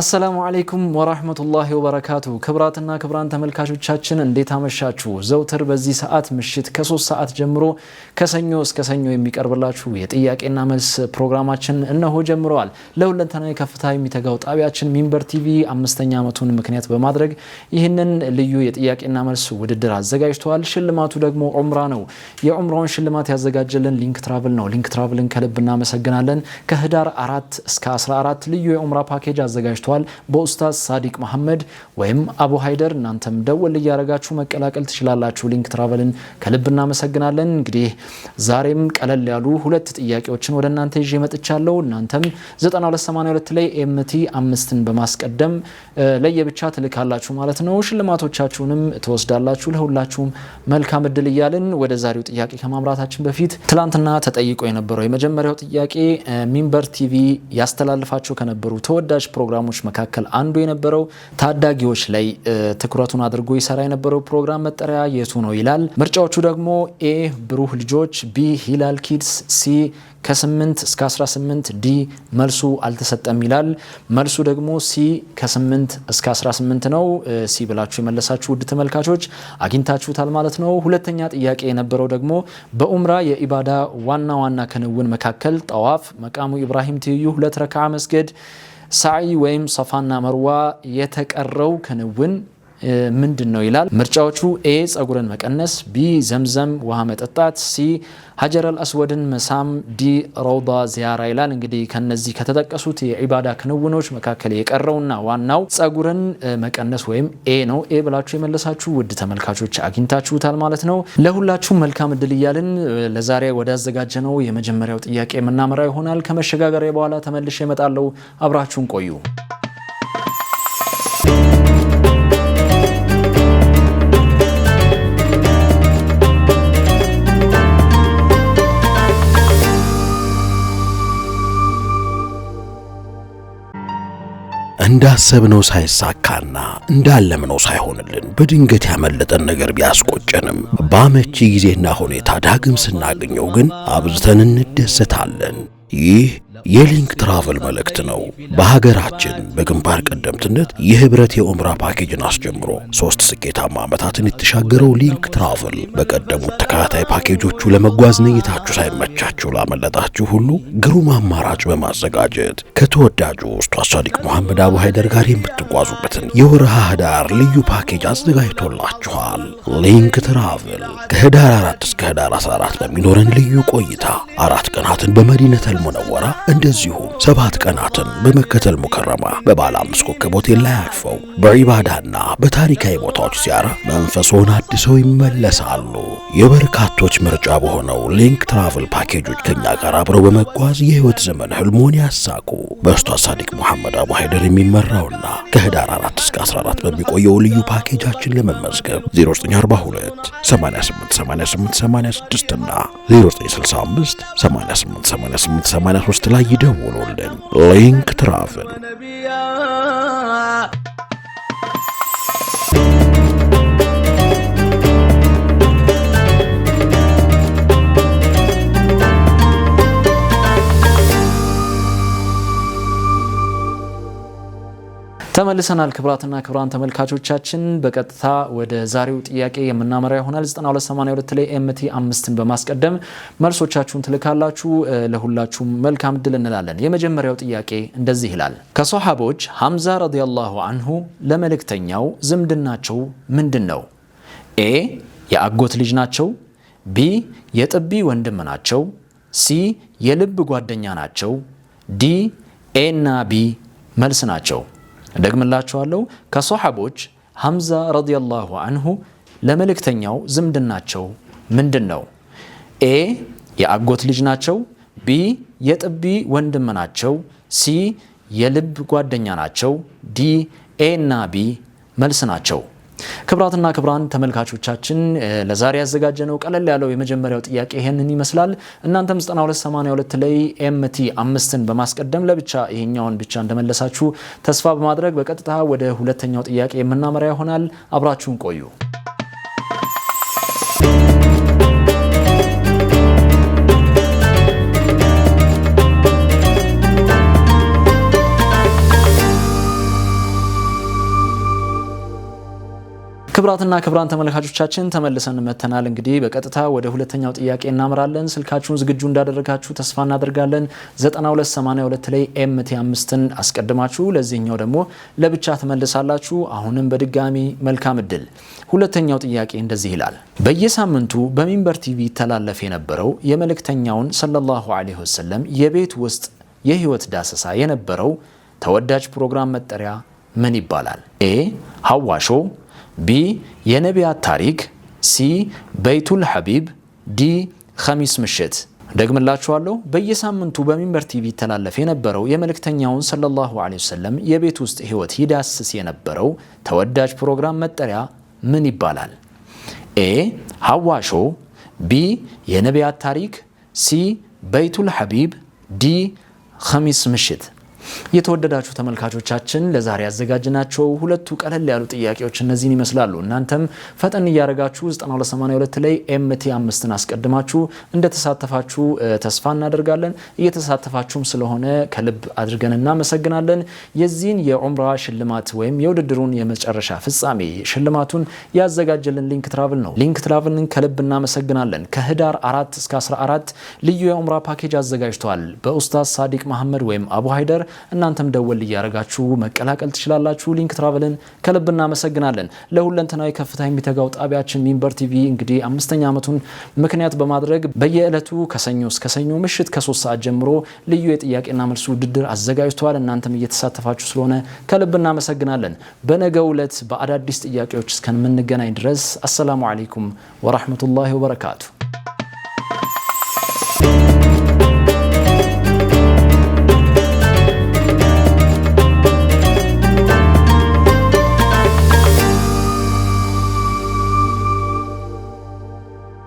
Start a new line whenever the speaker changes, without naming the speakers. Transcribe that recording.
السلام عليكم ورحمة الله وبركاته። ክብራትና ክብራን ተመልካቾቻችን፣ እንዴት አመሻችሁ? ዘውትር በዚህ ሰዓት ምሽት ከ3 ሰዓት ጀምሮ ከሰኞ እስከ ሰኞ የሚቀርብላችሁ የጥያቄና መልስ ፕሮግራማችን እነሆ ጀምረዋል። ለሁለንተናዊ ከፍታ የሚተጋው ጣቢያችን ሚንበር ቲቪ አምስተኛ ዓመቱን ምክንያት በማድረግ ይህንን ልዩ የጥያቄና መልስ ውድድር አዘጋጅተዋል። ሽልማቱ ደግሞ ዑምራ ነው። የዑምራውን ሽልማት ያዘጋጀልን ሊንክ ትራቭል ነው። ሊንክ ትራቭልን ከልብ እናመሰግናለን። ከህዳር 4 እስከ 14 ልዩ የዑምራ ፓኬጅ አዘጋጅተዋል በኡስታዝ ሳዲቅ መሐመድ ወይም አቡ ሃይደር። እናንተም ደወል እያደረጋችሁ መቀላቀል ትችላላችሁ። ሊንክ ትራቨልን ከልብ እናመሰግናለን። እንግዲህ ዛሬም ቀለል ያሉ ሁለት ጥያቄዎችን ወደ እናንተ ይዤ መጥቻለሁ። እናንተም 9282 ላይ MT 5ን በማስቀደም ለየብቻ ትልካላችሁ ማለት ነው። ሽልማቶቻችሁንም ትወስዳላችሁ። ለሁላችሁም መልካም እድል እያልን ወደ ዛሬው ጥያቄ ከማምራታችን በፊት ትላንትና ተጠይቆ የነበረው የመጀመሪያው ጥያቄ ሚንበር ቲቪ ያስተላልፋቸው ከነበሩ ተወዳጅ ፕሮግራሞች መካከል አንዱ የነበረው፣ ታዳጊዎች ላይ ትኩረቱን አድርጎ ይሰራ የነበረው ፕሮግራም መጠሪያ የቱ ነው ይላል። ምርጫዎቹ ደግሞ A ብሩህ ልጆች፣ B ሂላል ኪድስ፣ C ከ8 እስከ 18፣ D መልሱ አልተሰጠም ይላል። መልሱ ደግሞ C ከ8 እስከ 18 ነው። C ብላችሁ የመለሳችሁ ውድ ተመልካቾች አግኝታችሁታል ማለት ነው። ሁለተኛ ጥያቄ የነበረው ደግሞ በኡምራ የኢባዳ ዋና ዋና ክንውን መካከል ጠዋፍ፣ መቃሙ ኢብራሂም ትይዩ ሁለት ረክዓ መስገድ፣ ሳዒ ወይም ሰፋና መርዋ፣ የተቀረው ክንውን ምንድን ነው ይላል። ምርጫዎቹ A ጸጉርን መቀነስ፣ B ዘምዘም ውሃ መጠጣት፣ C ሀጀረል አስወድን መሳም፣ D ረውዳ ዚያራ ይላል። እንግዲህ ከነዚህ ከተጠቀሱት የዒባዳ ክንውኖች መካከል የቀረውና ዋናው ጸጉርን መቀነስ ወይም A ነው። A ብላችሁ የመለሳችሁ ውድ ተመልካቾች አግኝታችሁታል ማለት ነው። ለሁላችሁም መልካም እድል እያልን ለዛሬ ወዳዘጋጀነው የመጀመሪያው ጥያቄ የምናመራ ይሆናል። ከመሸጋገሪያ በኋላ ተመልሼ እመጣለሁ። አብራችሁን ቆዩ።
እንዳሰብነው ሳይሳካና እንዳለምነው ሳይሆንልን በድንገት ያመለጠን ነገር ቢያስቆጨንም በአመቺ ጊዜና ሁኔታ ዳግም ስናገኘው ግን አብዝተን እንደሰታለን። ይህ የሊንክ ትራቭል መልእክት ነው። በሀገራችን በግንባር ቀደምትነት የህብረት የኡምራ ፓኬጅን አስጀምሮ 3 ስኬታማ ዓመታትን የተሻገረው ሊንክ ትራቭል በቀደሙት ተከታታይ ፓኬጆቹ ለመጓዝ ነይታችሁ ሳይመቻችሁ ላመለጣችሁ ሁሉ ግሩም አማራጭ በማዘጋጀት ከተወዳጁ ኡስታዝ ሳዲቅ መሐመድ አቡ ሃይደር ጋር የምትጓዙበትን የወርሃ ህዳር ልዩ ፓኬጅ አዘጋጅቶላችኋል። ሊንክ ትራቭል ከህዳር 4 እስከ ህዳር 14 በሚኖረን ልዩ ቆይታ 4 ቀናትን በመዲነተል ሙነወራ እንደዚሁም 7 ቀናትን በመከተል ሙከረማ በባለ አምስት ኮከብ ሆቴል ላይ አርፈው በዒባዳና በታሪካዊ ቦታዎች ዚያራ መንፈሶን አድሰው ይመለሳሉ። የበርካቶች ምርጫ በሆነው ሊንክ ትራቭል ፓኬጆች ከኛ ጋር አብረው በመጓዝ የህይወት ዘመን ህልሞን ያሳኩ። በኡስታዝ ሳዲቅ መሐመድ አቡ ሃይደር የሚመራውና ከህዳር 4 እስከ 14 በሚቆየው ልዩ ፓኬጃችን ለመመዝገብ 0942 88 88 86 እና 0965 88 88 83 ላይ ይደውሉልን። ሊንክ ትራቭል።
نبيا
ተመልሰናል። ክብራትና ክብራን ተመልካቾቻችን፣ በቀጥታ ወደ ዛሬው ጥያቄ የምናመራ ይሆናል። 9282 ላይ MT 5ን በማስቀደም መልሶቻችሁን ትልካላችሁ። ለሁላችሁም መልካም እድል እንላለን። የመጀመሪያው ጥያቄ እንደዚህ ይላል። ከሶሓቦች ሐምዛ رضي الله عنه ለመልእክተኛው ዝምድናቸው ምንድን ነው? A የአጎት ልጅ ናቸው፣ B የጥቢ ወንድም ናቸው፣ C የልብ ጓደኛ ናቸው፣ D A እና B መልስ ናቸው። ደግምላችኋለሁ። ከሶሓቦች ሐምዛ رضي الله عنه ለመልእክተኛው ዝምድናቸው ምንድን ነው? A የአጎት ልጅ ናቸው፣ B የጥቢ ወንድም ናቸው፣ C የልብ ጓደኛ ናቸው፣ D A እና B መልስ ናቸው። ክብራትና ክብራን ተመልካቾቻችን፣ ለዛሬ ያዘጋጀነው ቀለል ያለው የመጀመሪያው ጥያቄ ይሄንን ይመስላል። እናንተም 9282 ላይ MT 5ን በማስቀደም ለብቻ ይሄኛውን ብቻ እንደመለሳችሁ ተስፋ በማድረግ በቀጥታ ወደ ሁለተኛው ጥያቄ የምናመራ ይሆናል። አብራችሁን ቆዩ። ክብራትና ክብራን ተመልካቾቻችን፣ ተመልሰን መተናል። እንግዲህ በቀጥታ ወደ ሁለተኛው ጥያቄ እናምራለን። ስልካችሁን ዝግጁ እንዳደረጋችሁ ተስፋ እናደርጋለን። 9282 ላይ MT 5ን አስቀድማችሁ ለዚህኛው ደግሞ ለብቻ ትመልሳላችሁ። አሁንም በድጋሚ መልካም እድል። ሁለተኛው ጥያቄ እንደዚህ ይላል። በየሳምንቱ በሚንበር ቲቪ ይተላለፍ የነበረው የመልእክተኛውን ሰለላሁ ዐለይሂ ወሰለም የቤት ውስጥ የህይወት ዳሰሳ የነበረው ተወዳጅ ፕሮግራም መጠሪያ ምን ይባላል? A ሀዋ show፣ B የነቢያት ታሪክ፣ C በይቱል ሐቢብ፣ D ኸሚስ ምሽት። ደግምላችኋለሁ። በየሳምንቱ በሚንበር ቲቪ ይተላለፍ የነበረው የመልእክተኛውን ሰለላሁ ዐለይሂ ወሰለም የቤት ውስጥ ህይወት ይዳስስ የነበረው ተወዳጅ ፕሮግራም መጠሪያ ምን ይባላል? A ሀዋ show፣ B የነቢያት ታሪክ፣ C በይቱል ሐቢብ፣ D ኸሚስ ምሽት። የተወደዳችሁ ተመልካቾቻችን፣ ለዛሬ ያዘጋጅናቸው ሁለቱ ቀለል ያሉ ጥያቄዎች እነዚህን ይመስላሉ። እናንተም ፈጠን እያደረጋችሁ 9282 ላይ MT 5ን አስቀድማችሁ እንደተሳተፋችሁ ተስፋ እናደርጋለን። እየተሳተፋችሁም ስለሆነ ከልብ አድርገን እናመሰግናለን። የዚህን የዑምራ ሽልማት ወይም የውድድሩን የመጨረሻ ፍጻሜ ሽልማቱን ያዘጋጀልን ሊንክ ትራቭል ነው። ሊንክ ትራቭልን ከልብ እናመሰግናለን። ከህዳር 4 እስከ 14 ልዩ የዑምራ ፓኬጅ አዘጋጅቷል በኡስታዝ ሳዲቅ መሐመድ ወይም አቡ ሃይደር። እናንተም ደወል እያደረጋችሁ መቀላቀል ትችላላችሁ። ሊንክ ትራቭልን ከልብ እናመሰግናለን። ለሁለንተናዊ ከፍታ የሚተጋው ጣቢያችን ሚንበር ቲቪ እንግዲህ አምስተኛ ዓመቱን ምክንያት በማድረግ በየዕለቱ ከሰኞ እስከ ሰኞ ምሽት ከ3 ሰዓት ጀምሮ ልዩ የጥያቄና መልስ ውድድር አዘጋጅተዋል። እናንተም እየተሳተፋችሁ ስለሆነ ከልብ እናመሰግናለን። በነገው ዕለት በአዳዲስ ጥያቄዎች እስከምንገናኝ ድረስ አሰላሙ አለይኩም ወራህመቱላሂ ወበረካቱ።